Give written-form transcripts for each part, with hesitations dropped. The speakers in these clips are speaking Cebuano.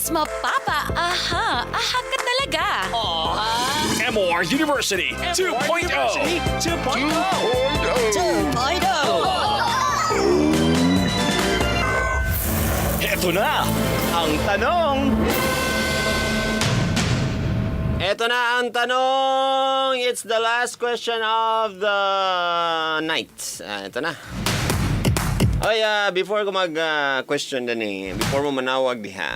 Mas mapapa, aha, aha ka talaga. MOR University 2.0. 2.0. Ito na ang tanong. Ito na ang tanong. It's the last question of the night. Ito na. Oy, before ko mag-question din eh, before mo manawag diha,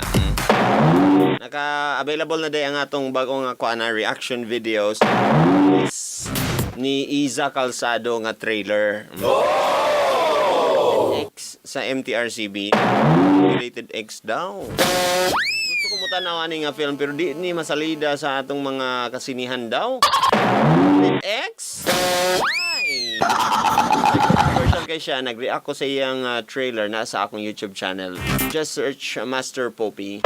naka-available na day ang atong bagong kuan na reaction videos ni Iza Calzado nga trailer. X sa MTRCB. Rated X daw. Gusto ko mo tanaw ani nga film pero di ni masalida sa atong mga kasinihan daw. X? Why? Commercial kay siya, nag-react ko sa iyang trailer na sa akong YouTube channel. Just search Master Poppy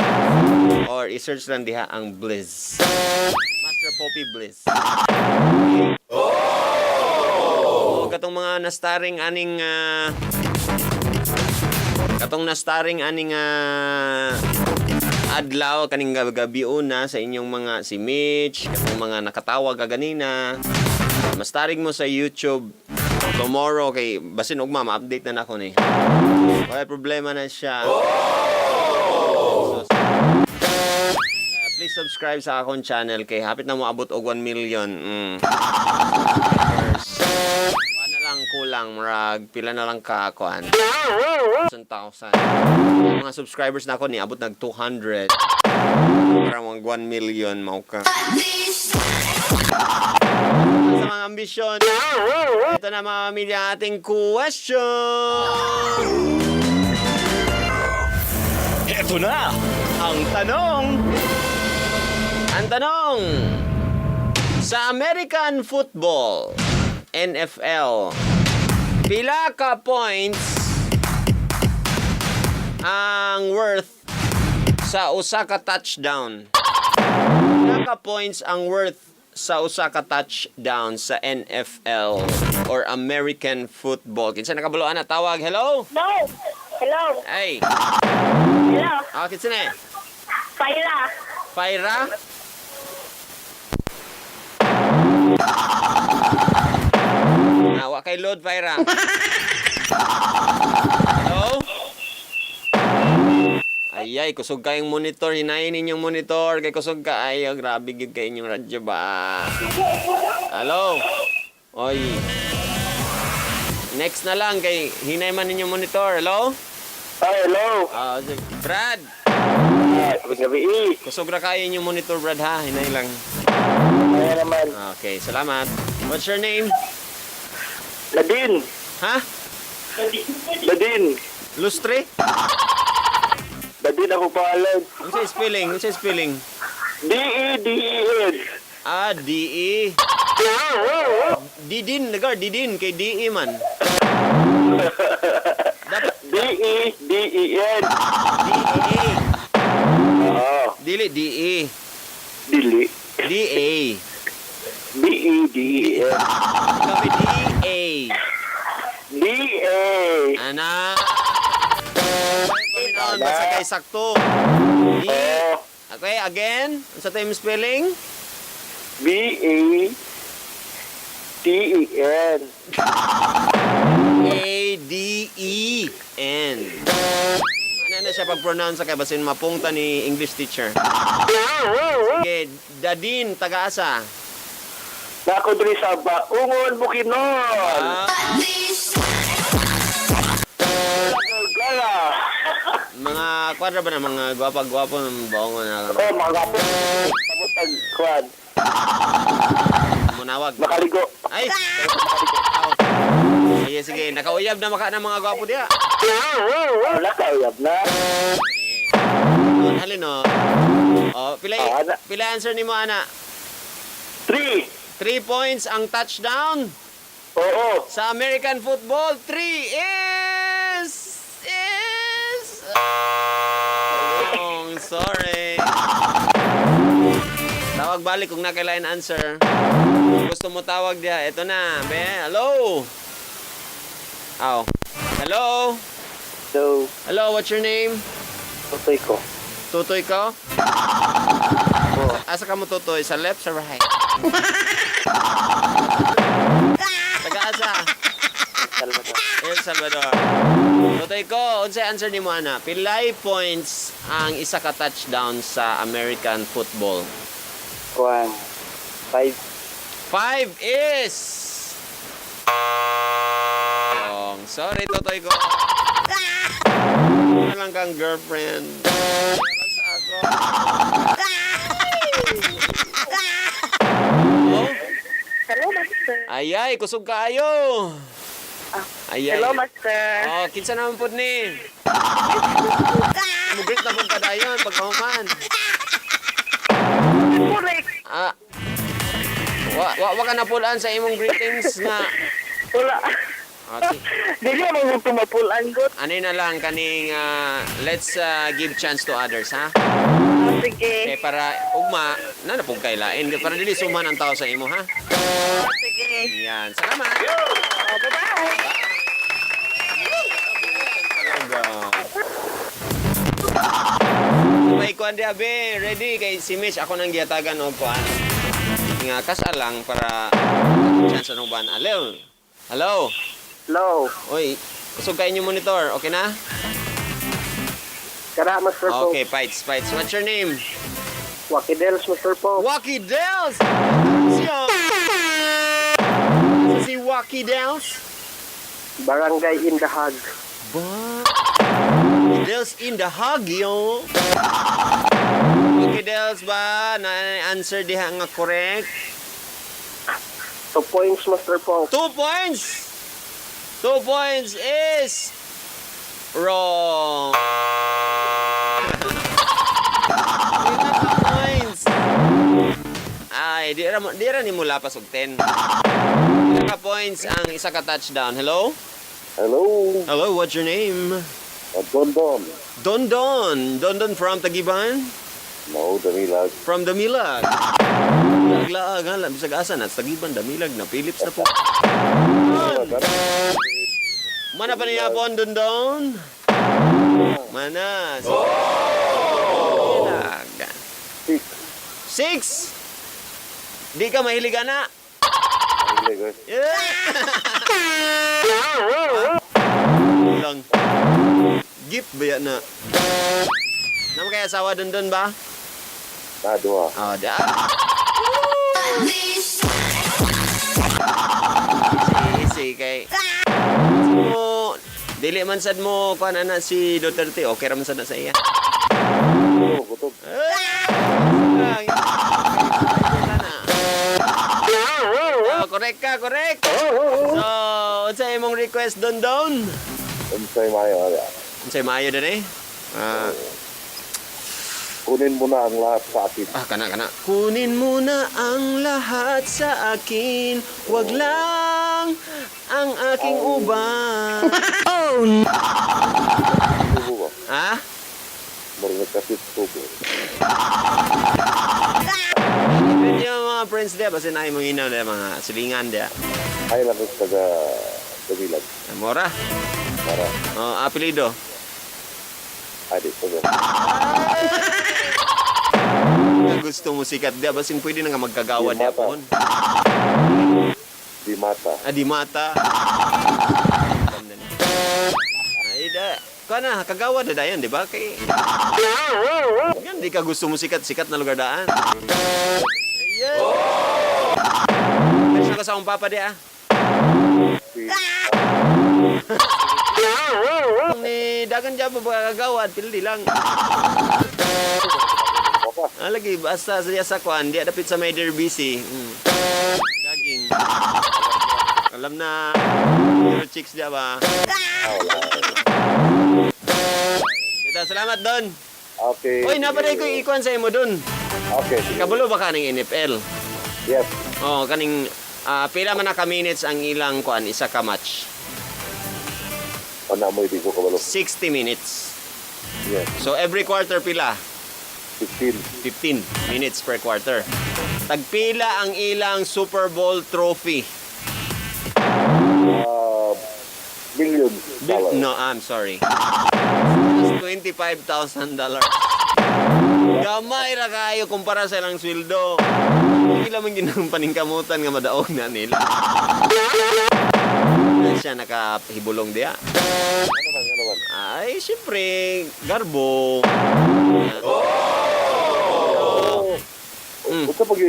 or i-search lang diha ang Bliss. Master Poppy Bliss. Oh! Katong mga na-starring aning katong na-starring aning adlaw kaning gabi una sa inyong mga si Mitch, katong mga nakatawag kaganina. Mastaring mo sa YouTube tomorrow kay basin ugma ma-update na nako ni. Wala problema na siya. So, please subscribe sa akong channel kay hapit na moabot og 1 million. Wala na lang kulang, murag pila na lang ka kuan. 1,000. Yung mga subscribers na ako niabot nag 200. Para mag 1 million mao ka. Sa mga ambisyon. Ito na, mga pamilya, ang ating question. Ito na ang tanong. Ang tanong, sa American football, NFL, pila ka points ang worth sa usa ka touchdown? Pila ka points ang worth sa usa ka touchdown sa NFL or American football? Kinsa nakabalo ana, tawag? Hello? No. Hello. Ay, Hello. kinsa na? Paila. Pyra? Wa kay load, Pyra. Hello? Ayay, kusog kayong monitor. Hinayin ninyong monitor. Kay kusog ka. Ay, oh, grabe gid kay inyong radyo ba? Hello? Oy. Next na lang kay hinay man ninyong monitor. Hello? Hi, hello. Brad. Gabi gabi. Kusog ra kayo inyong monitor, Brad, ha. Hinay lang. Ayan naman. Okay, salamat. What's your name? Nadine. Ha? Nadine. Lustre? Nadine ako pangalan. Ano sa spelling? Ano sa spelling? D-E-D-E-N. Ah, D-E. Didin, nagar, Didin. Kay D-E man. Dapat D-E-D-E-N. D-E. Oo. Dili, D-E. Dili. D-A. D-E-D-E-N. Kami D-A. D-A. Ana. Paminaon, basta kay sakto. D. Oo. Okay, again. Ano sa time spelling? B-A. T-E-N. A-D-E-N. Ano na siya pag-pronounce kay basin mapungta ni English teacher. Sige, Dadin, taga-asa. Nako diri sa Baungon, Bukidnon. Gala. Mga kwadra ba na mga gwapa-gwapo ng baongo na Oh, mga gapo. Tapos ang kwan. munawag. Makaligo. Ay! Sige, sige. Nakauyab na maka ng mga gwapo diya. Wala ka, uyab na. Halin, no. Oh, pila, Ah, ana. pila answer ni mo, ana? 3. 3 points ang touchdown Oo. sa American football. 3 is oh, sorry. Tawag balik kung nakailain answer. Gusto mo tawag diya. Ito na. Be, hello. Aw. Hello. So, Hello, what's your name? tutoy ko. Tutoy ko? Asa ka mo, Tutoy? Sa left, sa right? Taga asa? Salvador. El Salvador. Tutoy ko, unsay answer nimo ana? Pilay points ang isa ka touchdown sa American football? Kwan. 5. 5 is wrong. Sorry, Totoy ko. Wala lang kang girlfriend. Wala sa ako. Oh? Hello, Master. Ayay, kusog kaayo. Ayay. Hello, Master. Oh, kinsa naman pud ni? Mugrit na pud kadayon pagkahuman. Correct. Ah. Wa ka napulaan sa imong greetings nga. Wala. Okay. Dili mo mo tumapulan ko. Ano na lang kaning let's give chance to others, ha? Ah, sige. Kay para ugma na na pud kay lain para dili suman ang tao sa imo, ha? Ah, sige. Yan. Salamat. Oh, bye-bye. Talaga. May kuan di abe, ready kay si Mitch ako nang gihatagan og kuan. Nga kasal lang para chance ano ba na. Hello. Hello. Hello. Oy, kusog kayo yung monitor. Okay na? Kara, Master po. Okay, fights, fights. What's your name? Wakidels, Master po. Wacky Dells! Siya! Si Wacky Dells? Barangay in the Hag. Ba? Dells in the hug, yo! Okay, Dells ba? Na-answer diha nga correct? 2 points, Master po. 2 points! 2 points is wrong. Pila ka points? Ay, di ra nimo lapas og 10. Pila ka points ang isa ka touchdown. Hello? Hello, Hello, what's your name? Don Don. Don Don. Don Don from Tagiban? No, Damilag. From Damilag. Laag-laag, ha? Bisag asa na. Tagiban, Damilag na. Philips na po. Mana pa niya po, Don Don? Mana. Oh! Damilag. 6. 6! Di ka mahilig, ana. Mahilig, eh. Yeah! Lang. Gift ba yan na? Naman kaya asawa dun dun ba? Na, duha. Oh, da. Easy, easy kay. Mo dili man sad mo kuan ana si Duterte, okay ra man sad na sa iya. Oh, gutom. Oh, correct ka, correct. So, unsa imong request don don? Unsay maayo, ala. Unsay maayo diri? Ah, Kunin mo na ang lahat sa akin. Ah, kana, kana. Kunin mo na ang lahat sa akin, wag lang ang aking uban. Tubo ba? Ha? Murag nagkasip tubo. Yun yung mga friends dia, basta na mong inaw dia, mga silingan dia. Ay lang ko taga Damilag. Mora. Para, Oh, apelido. adi, taga. Nga gusto mo sikat dia, basin pwede na nga magkagawa Di dia mata. po. Di mata. Ah, di mata. Ay, da. Kuha na, kagawa na dayon, di ba? Kay... Yan, di ka gusto mo sikat, sikat na lugar daan. Ayan. Oh! ka sa akong papa di ah. Si, Ni dagan dyan pa kagawad, pildi lang. papa. Ah, lagi, basta sa sa kwan, di dapit sa may derby. Daging. Alam na, your chicks di ba? Dita, salamat Don. Okay. Uy, napaday ko ikuan sa imo Don. Okay. Sige. Kabalo ba ka ng NFL? Yes. Oh, kaning pila man na ka minutes ang ilang kuan isa ka match? Ana mo, hindi ko kabalo. 60 minutes. Yes. So every quarter pila? 15. 15 minutes per quarter. Tagpila ang ilang Super Bowl trophy? Million dollars. No, I'm sorry. Just $25,000. Gamay ra kayo kumpara sa ilang sweldo. Hindi lamang ginang paningkamutan nga madaog na nila. Na siya nakahibulong diya. Ano man, ano man. Ay, siyempre, garbo. Oh! Unsa pag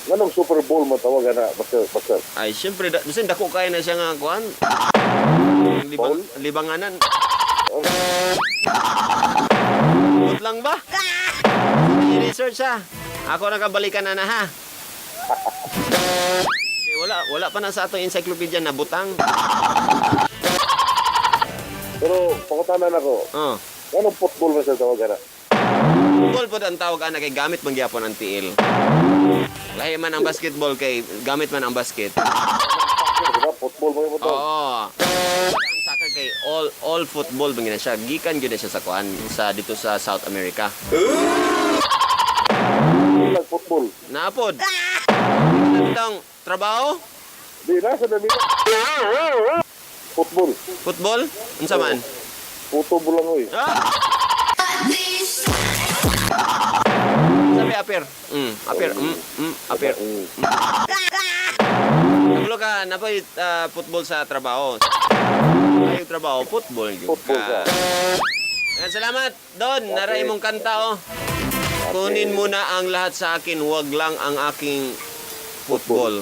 nganong Super Bowl man tawag ana, Master, Master? Ay, siyempre, bisan dako kaya na siya nga kuan. Bowl? Libanganan. Oh. Good lang ba? I-research ha. Ako nakabalikan na na ha. Okay, wala wala pa na sa atong encyclopedia na butang. Pero pangutanan ako, Oh. nganong football man siya tawag ana? Football pod ang tawag ana kay gamit man gyapon ang tiil. Lahi man ang basketball kay gamit man ang basket. Soccer, di ba? Football man yung tawag. Oo. Ang soccer kay all football man gyud na siya. Gikan gyud na siya sa kuan sa dito sa South America. Hindi lang football. Naapod. Itong trabaho, Di na sa dami. Football. football, unsa man? Puto bulang oy. Ah! Sabi apir. Apir. Apir. Nagulo ka, napoy football sa trabaho. Ay, yung trabaho, football yun Football ka. Ayan, salamat, Don. Naray mong kanta, oh. Kunin mo na ang lahat sa akin, wag lang ang aking football.